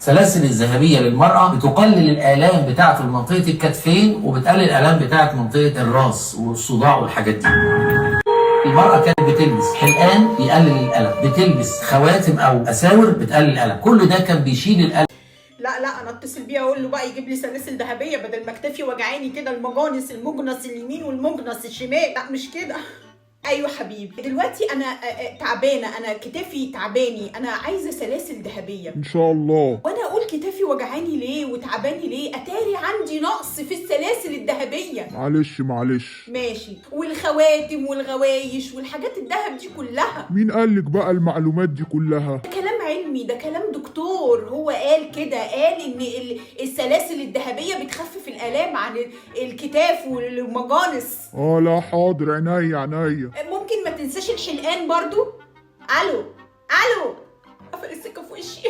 السلاسل الذهبية للمراة بتقلل الالام بتاعه منطقة الكتفين، وبتقلل الالام بتاعه منطقة الراس والصداع والحاجات دي. المرأة كانت بتلبس حلقان بيقلل الألم، بتلبس خواتم أو أساور بتقلل الألم، كل ده كان بيشيل الألم. لا لا، انا اتصل بيه اقول له بقى يجيب لي سلاسل ذهبية بدل ما اكتفي وجعاني كده، المجانس، المجنس اليمين والمجنس الشمال. لا مش كده. ايوه حبيبي، دلوقتي انا تعبانة، انا كتافي تعباني، انا عايزه سلاسل ذهبية. ان شاء الله. وانا اقول كتافي وجعاني ليه وتعباني ليه؟ اتاري عندي نقص في السلاسل الذهبية. معلش معلش. ماشي، والخواتم والغوايش والحاجات الذهب دي كلها. مين قالك بقى المعلومات دي كلها؟ ده كلام علمي، ده كلام دكتور، هو قال كده، قال ان السلاسل الذهبية بتخفف الالام عن الكتاف والمجانس. اه لا حاضر، عينيا عينيا. ممكن ما تنساش الحلقان برضو. الو الو، قفل السكة في وشي.